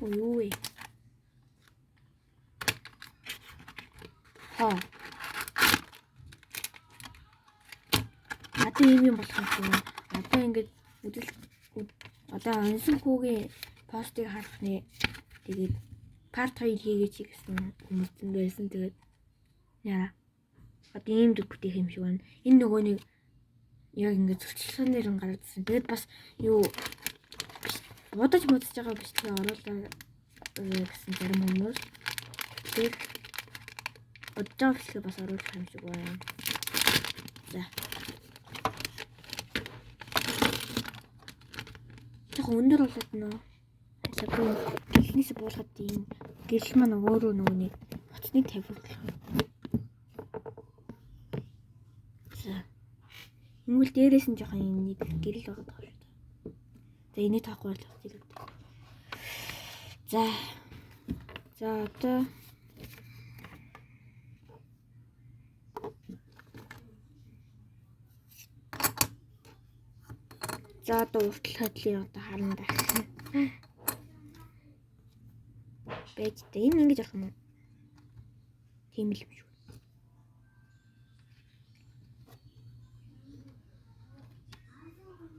Оо юу вэ? Хоо. Одоо ийм юм болох юм шүү. Одоо ингээд үдэл одоо онсон хүүгийн постыг харах нэ. Тэгээд part 2 хийгээч гэсэн хүмүүс зөндөө байсан. Тэгээд яа. Одоо ийм зүг бүтээх юм шиг байна. Энэ нөгөө нэг яг ингээд зөрчилсөн нэр нь гараад ирсэн. Тэгээд бас юу будаж модж байгаа бичлэгээ оруулаа гэсэн зарим хүмүүс. Тэгээд будаж байгаа бичлэгээ бас оруулах юм шиг байна. За. Жоохон өндөр болоод нөө. Саггүй эхнээсээ буулгаад ийм гэрэл маань өөрөө нөгөө нэг утасны тавиурлах юм. За. Ингүүл дээрээс нь жоохон юм нэг гэрэл байгаад байгаа шүү дээ. За энийг таахгүй болох зэрэг. За. За одоо За одоо уртл хөдлөе одоо харна да. Байж та энэ ингэж орох юм уу? Тийм л юм шүү.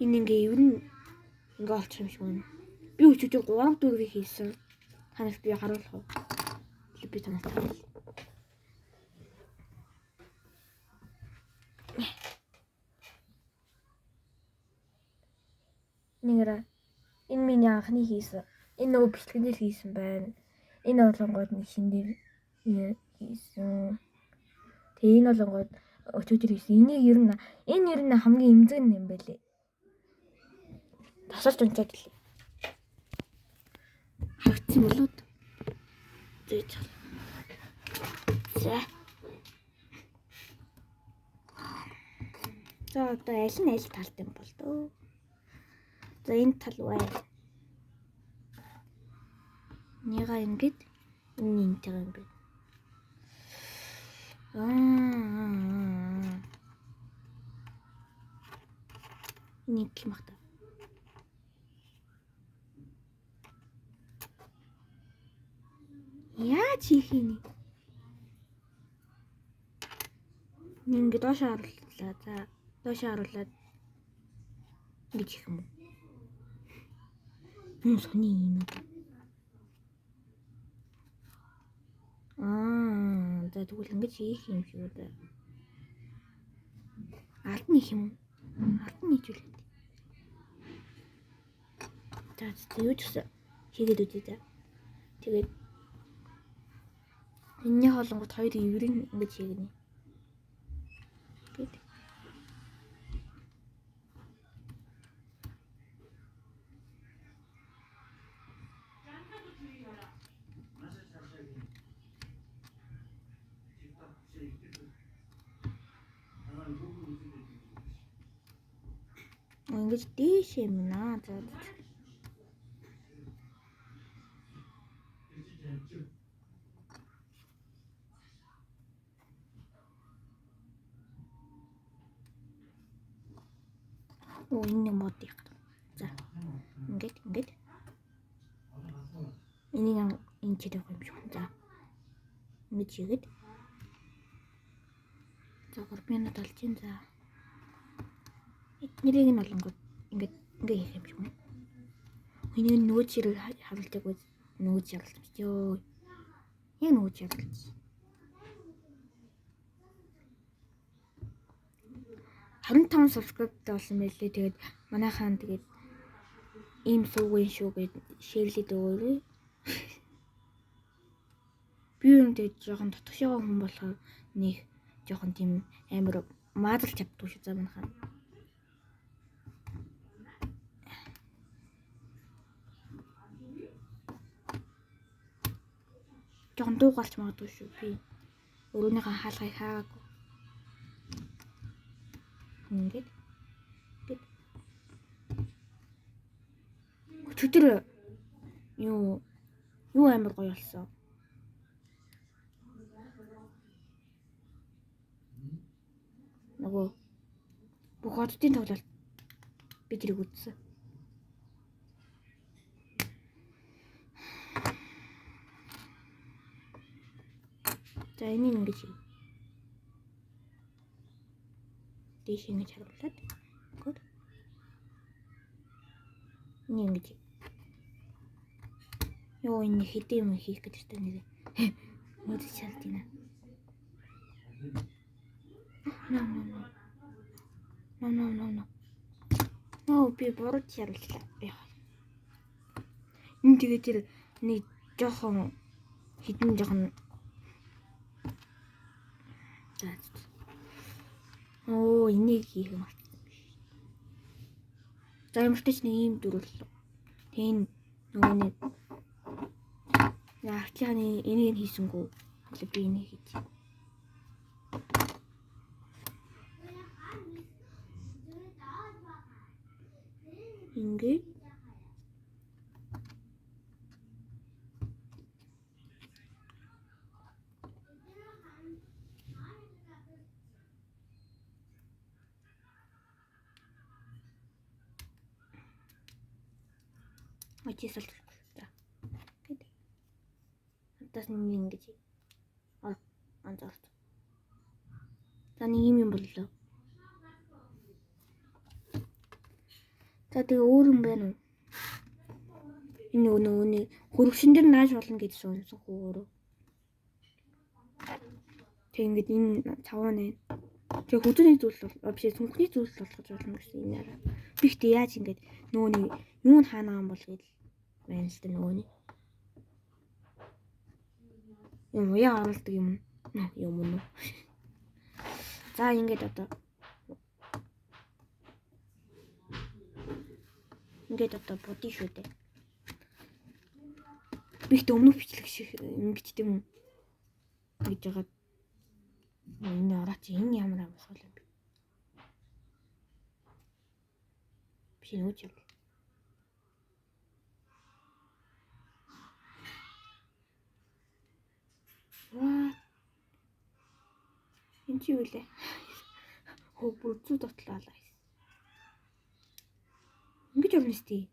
Энэ ингээ ер нь ингээ олчих юм шиг байна. Би өчигдөр 3 4-ийг хийсэн. Та нарт би харуулах уу? Би танарт харуулъя. Нэгэрэ энэ миний анхны хийсэн. Энэ нөгөө бичлэгэн дээр хийсэн байна. Энэ болонгууд нэг шин дээр хийсэн. Тэгээ энэ болонгууд өчигдөр хийсэн. Энийг ер нь энэ ер нь хамгийн эмзэг юм байлээ. Тасалж унчаад лээ. Харагдсан болоод зээж. За. За одоо аль нь аль талд юм бол дөө. За энэ тал бай. Нэга ингэж энэ энтэйг юм бэ. Аа. Нэг юм хта. Яаж хийх юм? Нэг ингэ доош харууллаа. За доош харуулад ингэж хийх юм уу? Сони юм. Аа, за тэгвэл ингэж хийх юм шиг үү. Алд нь их юм уу? Алд нь хийжүүлээ. За юу ч гэсэн хийгээд үзье за. Тэгээд энэний хоолонгууд хоёр эврэн ингэж хийгнэ. Гээд ингэж дээш юм наа. За. Оо энэ мод яг. За. Ингээд ингээд. Энийг энэ чиг явах юм шиг. За. Ингэж хийгээд. За 3 минут болж байна. За. Эднэрийг нь болонгууд ингээд ингээ хийх юм шиг байна. Энийг нөгөө чирэг харуулдаг үз нөгөө чиглэл ёо. Яг нөгөө чиглэл. 25 subscribe-тай болсон байлээ. Тэгээд манайхаа тэгээд ийм суугүй шүү гэд шеэрлээд өгөөрэй. Би юм тэгээд жоохон дотгошоогоо хүн болохоор нэг жоохон тийм амар маазалж чаддгүй шүү за манайхаа. Жоохон дуу гарч магадгүй шүү. Би өрөөнийхөө хаалгыг хаагаагүй. Ингээд. Ингээд. Өчигдөр юу амар гоё болсон. Нөгөө бүх оддын тоглолт би тэрийг үзсэн. За энийг ингэж хий. Дээш ингэж харуулад. Гөр. Энийг ингэж хий. Йоо энэ хэдэн юм хийх гэж байна нэрээ. Мөдөж шалдина. No no no. No no no no. No би буруу шалтлаа. Яа. Энэ тэгээд тэр нэг жоохон хідэн жоохон за. Оо энийг хийх юм байна. За ямар ч нэг ийм дүр боллоо. Тэг энэ нөгөө нэг артлын энийг нь хийсэнгүү. Тэгэхээр би энийг хийж. Ингээд очисол. За. Гээд. Одоос нэг ингэж анзаарч. За нэг юм юм боллоо. За тэгээ өөр юм байна уу? Энэ нөгөө нэг хөрвшин дээр нааш болно гэж сонсох өөрөө. Тэг ингээд энэ цаваа нэ. Тэгээ хөдөөний зүйл бол биш сүнхний зүйл болгож болно гэсэн энэ араа. Би ихтэй яаж ингээд нөгөө нэг юу нь хаана юм бол гэж байна л да нөгөө нэг. Юм уяа оруулдаг юм. Юм уу? За ингээд одоо бодъё шүү дээ. Би ихтэй өмнөх бичлэг шиг ингэжтэй юм гэж байгаа. Энэ орооч энэ ямар амсгал юм бэ? Биш нүүж юм. What? Энэ чи юу лээ? Хөө бүр зүү дотлоо. Ингэж орно сте.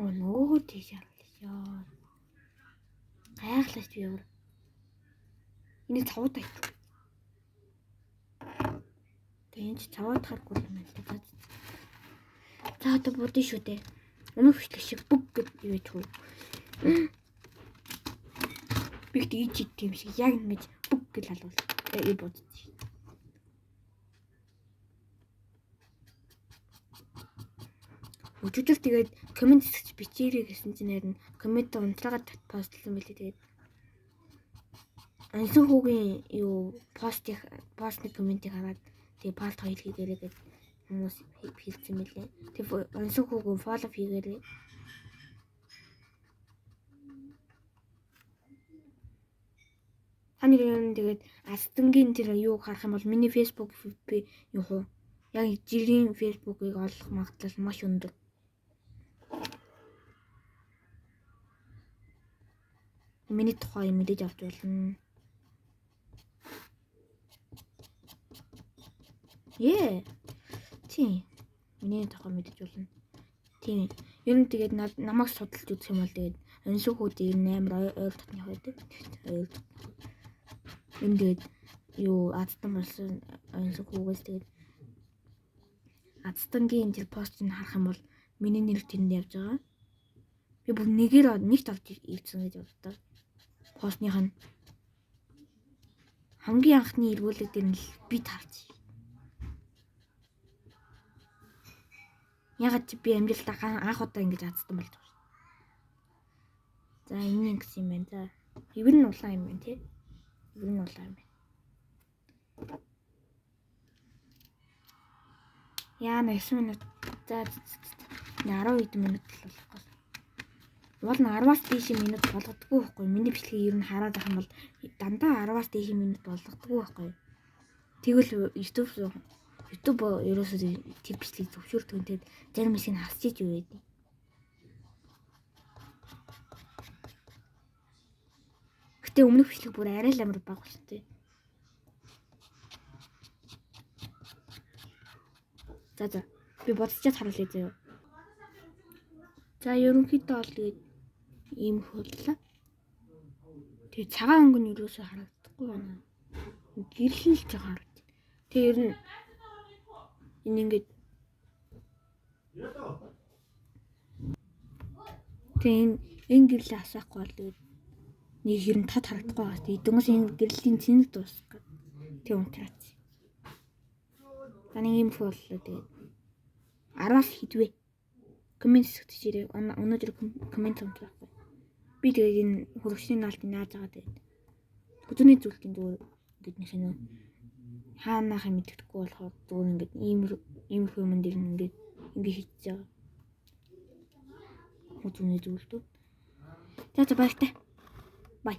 Оо нөгөө тийш яа. Гайхлаач би өөр. Энийг цавууд айт. Тэгээ энэ ч цавууд харахгүй юм байна л да. За одоо будын шүү дээ. Өмнөх бичлэг шиг бүг гэд юу яж хөө. Би ихтэй ич ид юм шиг яг ингэж бүг гэл алуул. Тэгээ будчих. Өчигдөр тэгээд коммент хэсэгч бичээрэй гэсэн чинь харин коммент унтраагаад постлсан байлээ. Тэгээд Ансан хүүгийн юу постыг постны комментиг хараад тэгээд part 2 хийгээрэй гэж хүмүүс хэлсэн байлээ. Тэгээд Ансан хүүгийн follow хийгээрэй. Та нэг юм тэгээд Астангийн тэр юуг харах юм бол миний Facebook би юу хуу яг жирийн Facebook-ыг олох магадлал маш өндөр. Миний тухай мэдээж авч болно. Ээ. Тийм. Миний тухай мэдээж болно. Тийм. Ер нь тэгээд намайг судалж үзэх юм бол тэгээд онсог хүүд ер нь амар ойр дотны байдаг. Ойр дотны. Энэ тэгээд юу азтан болсон онсог хүүгээс тэгээд азтангийн тэр постыг харах юм бол миний нэр тэнд явж байгаа. Би бүр нэгээр нэгт орж ирсэн гэж бодлоо. Постных нь хамгийн анхны эргүүлэг дээр нь л би таарч. Ягаад чи би амьдралдаа анх удаа ингэж азтан болж байгаа шүү. За энэ ингэсэн юм байна. За ивэр нь улаан юм байна тий. Ивэр нь улаан юм байна. Яа 9 минут. За 10 хэдэн минут л болох гол. Уул нь 10-аас дээш минут болгодоггүй байхгүй. Миний бичлэгийг ер нь хараад байх юм бол дандаа 10-аас дээш минут болгодоггүй байхгүй. Тэгвэл YouTube ерөөсөө тэр бичлэгийг зөвшөөрдөг. Тэгээд зарим хэсгийг нь хасчих юу гэдэг. Гэтэ өмнөх бичлэг бүр арай л амар бага болсон тий. За за. Би бодсочод харуулъя заяа. За, ерөнхийдөө бол тэгээд ийм их боллоо. Тэгээ цагаан өнгө нь ерөөсөө харагдахгүй байна. Гэрлэн л жоохон харагдав. Тэгээ ер нь энэ ингээд, тэгээ энэ гэрлээ асаахгүй бол тэгээд нэг ер нь тод харагдахгүй байгаа. Тэгээ дөнгөс энэ гэрлийн цэнэг дуусах гээд тэг унтраач. За, нэг юм боллоо, тэгээд 10-аас хэдвэ? Comment хэсэгт хийрээ. Өнөөдөр comment унтраахгүй. Би тэгээд энэ хөрөгчний наалтыг нааж байгаа, тэгээд хүзүүний зүйлтийн зүгээр ингээд нэг шинэ хаанаахыг мэддэхгүй болохоор зүгээр ингээд иймэрхүү юм дээр ингээд ингээд хийж байгаа. Хүзүүний зүйлтүүд. За, баяртай. Bye.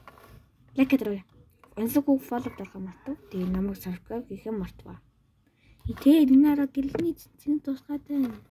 Like дараарай. Онцлог follow дарах мартав. Тэгээ намайг subscribe хийх мартваа. Тэгээ энэ араа гэрлэний цэцэг тусгаад байна.